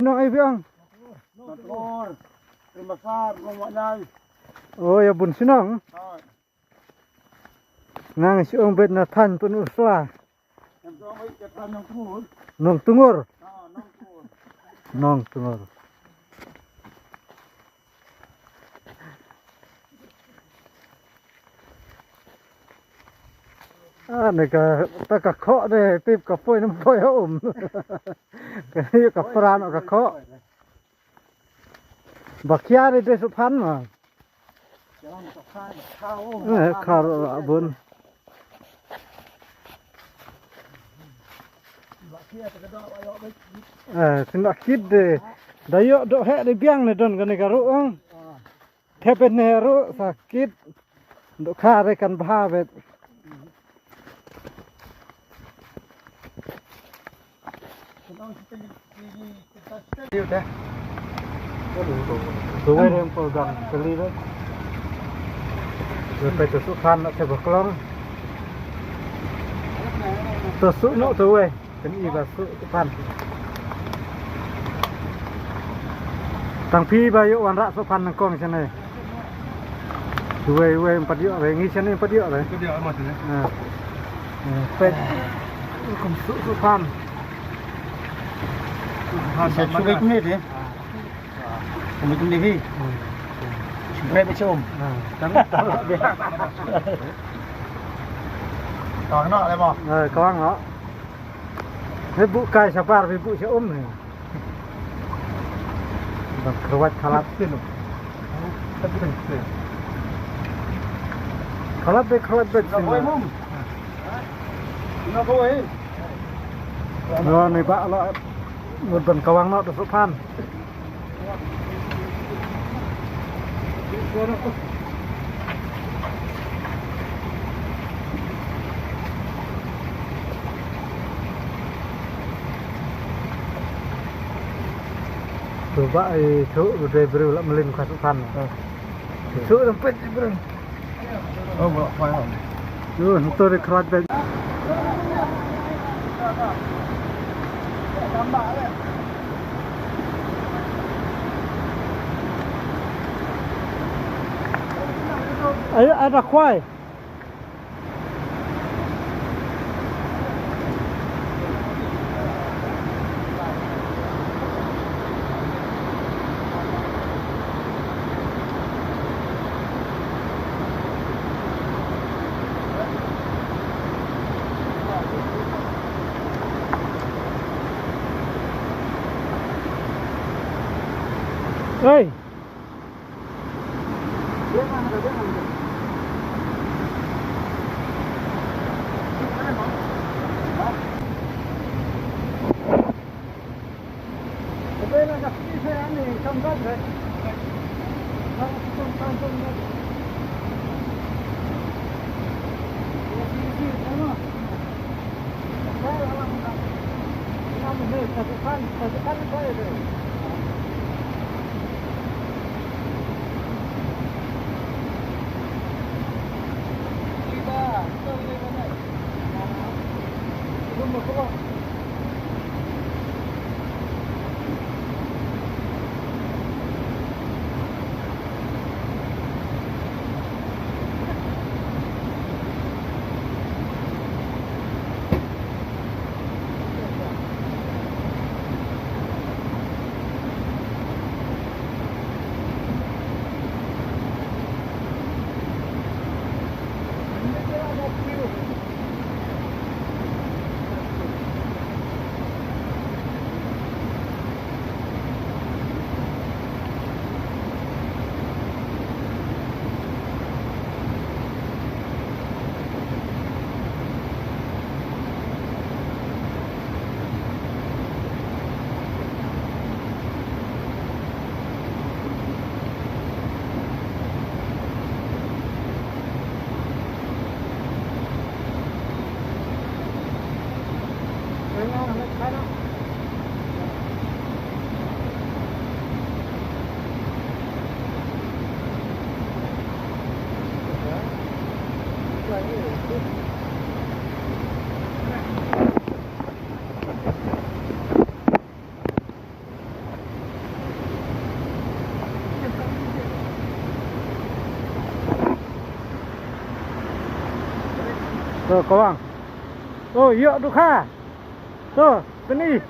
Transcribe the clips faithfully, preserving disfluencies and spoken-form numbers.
Nong ai biang. Nong Tngur. Ri Masar, Nong Maklai. Oh, ïa bun shnong. Hooid. Nang shu ong bet na than pun usla. Em shu ong bet na than Nong Tngur. Nong Tngur. Ah, Nong Tngur. Nong Tngur. Ah, ne ka, ta ka khoh de, tip ka poi nam poi um. Ka yu ka pran ka khoh. Ba khia de de su phan ma. Eh, khar bun. Eh, sin ba kit de. Da ïoh doh heh de biang ne don kane ka ruh ong. Thep ne ruh sa kit. Doh kha re kan bha bet. Tu wei rem pol gang kali re. Lepas tu suk khan nak sebe kelong. Tu suk nuk tu wei. Kan i ba suk pan. Tang phi ba ïoh wanrah suk pan nangkong shane. Wei wei empat ïoh wei ngi shane empat ïoh wei. Empat ïoh amat ne. Ha. Ha, pet. Kum suk suk pan. Sa suk ni de. Kum ni hi. Suk ni chom. Ha. Tang. Kawang noh le mo. Ha, kawang noh. He bu kai sa par he bu sa um he. Bang khrwat khalat. Khalat be khrwat be. No, ni ba la. Ngut ban kawang noh tu supan. Tu ba ai tu dei briew la melin ka supan. Tu dei pet briew. Oh, ba fai. Tu tu dei khrwat dei. Ai ada kwai. Hey. To, kawang. To, yok duka. To, keni.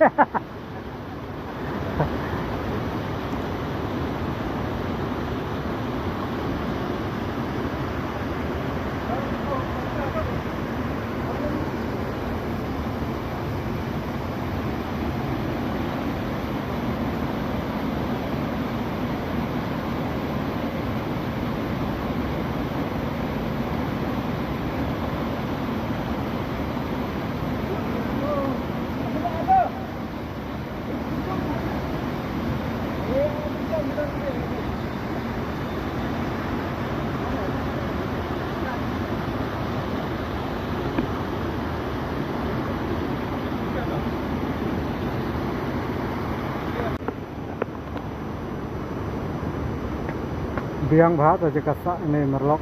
Biang bha ta jaka sah ine Merlok.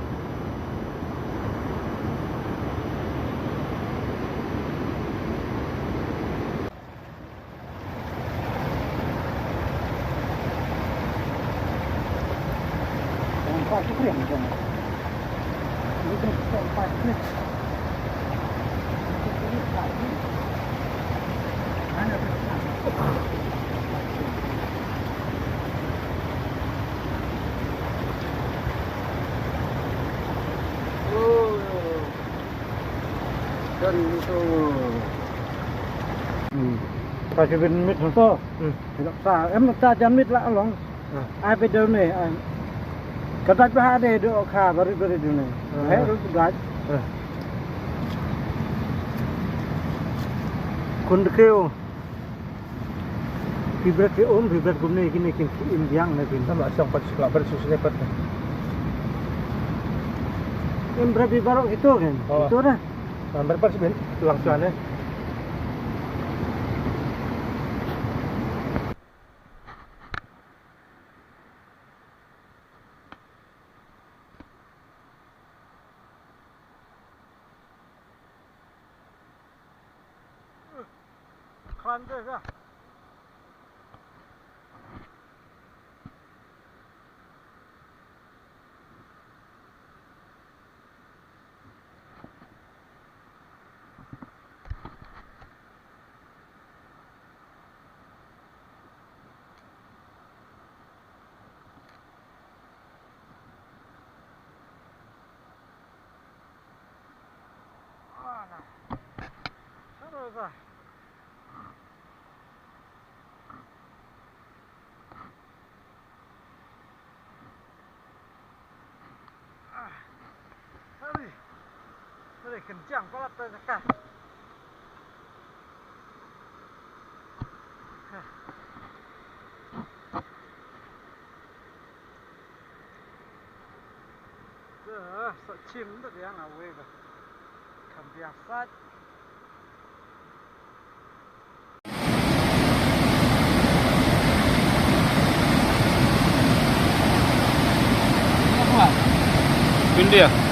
Hmm. Ka shu bin mit hangto. Hmm. Em ta jan mit la long. Ah. Ai be deu ne, ai. Ka dait ba ha de do kha bari bari deu ne. Ah. He ru dait. Ah. Kun de keu. Ki bret ki um, ki bret kumne kine kin ki im biang ne kin. Nama song pat sukla bret su sine pat. Im bret bi barok itu kan. Oh. Itu dah. Bret pat sibin lang suan eh. Klan te ka. Ah, ari. Ari kencang palat tu ka. Dah, sa chim dah dia ngawe ka. Kam biasa. India.